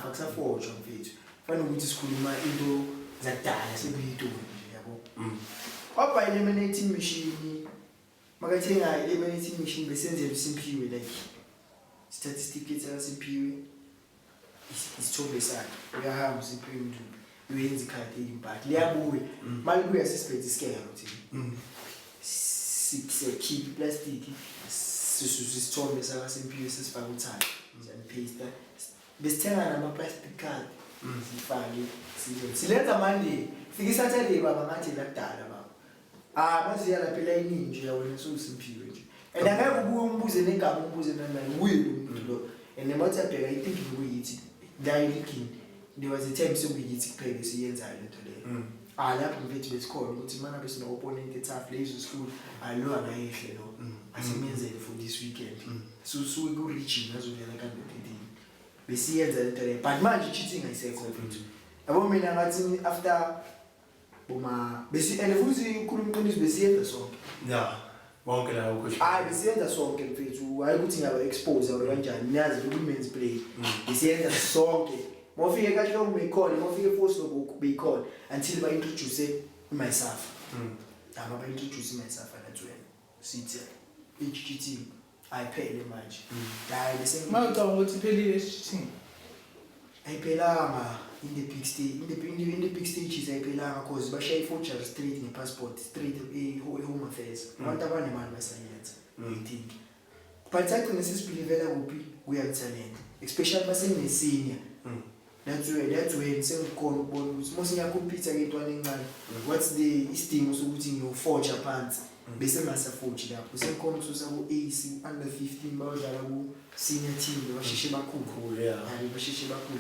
akusafojwa mfethu, fanele ukuthi sikhuluma into zakudala, sekuyintoni nje, yabo. Wabha i-laminating machine. Makathenga i-laminating machine, besenzela uSimphiwe, like sithatha isitifiketi sakaSimphiwe, isithombe sakhe, uyahamba uSimphiwe Mntumbi, uyenza ikhadi elimbhaki, liyabuya. Malibuya sisiphethe isikelo thina, siyakhipha iplastiki, sisusa isithombe sakaSimphiwe, sesifaka uthando, siyaliphasta. Besithenga nama-plastic card, sifake, silenza Monday, fika i-Saturday baba, ngathi lakudala baba. Ah, maziya lapha elayinini nje, yawena sewuSimphiwe nje, and angeke ubuye umbuze negama, umbuze nani, uye lo muntu lo. And noma uthi yabheka, I think bekuyithi la eligini, there was a time sekuyithi kuphela esiyenzayo lento leyo. Ah, lapho mfethu besikhona ukuthi uma ngabe sino-opponent e-tough le izosihlula, alo angayehle lo, asimenzele for this weekend, susuke ku-region azodlala ka-under 13. Besiyenza lento leyo, but manje i-cheating ayisekho mfethu, yabo. Mina ngathi after boma besi, and futhi ukhuluma iqiniso, besiyenza sonke. Ya, bonke la ukhohle. Hayi, besiyenza sonke mfethu, hayi ukuthi ngiyaba-expose or kanjani, niyazi women's play, besiyenza sonke. Mawufike kahle beyikhona, mawufike eVosloo beyikhona until ba-introduce i-MySafa. Ama ba-introduce i-MySafa, that's when sithi i-cheating ayiphele manje, hayi bese. Uma ucabanga ukuthi iphelile i-cheating? Ayiphelanga in the big stage, in the big stages ayiphelanga, 'cause bashaye i-forgery straight nge-passport, straight e-Home Affairs. Abantu abanemali basayenza, I think, but sagcine sesibhilivela kuphi? Ku-young talent, especially basengine-senior. That's when sengikhona ukubona ukuthi mose ngiya-compete ngentwana encane, what's the isidingo sokuthi ngiyofoja phansi? Bese ngasafoji lapho, sengikhona ukususa ku-ace, under 15, bayodlala ku-senior team, basheshe bakhulu. Cool, yeah. Hayi, basheshe bakhulu.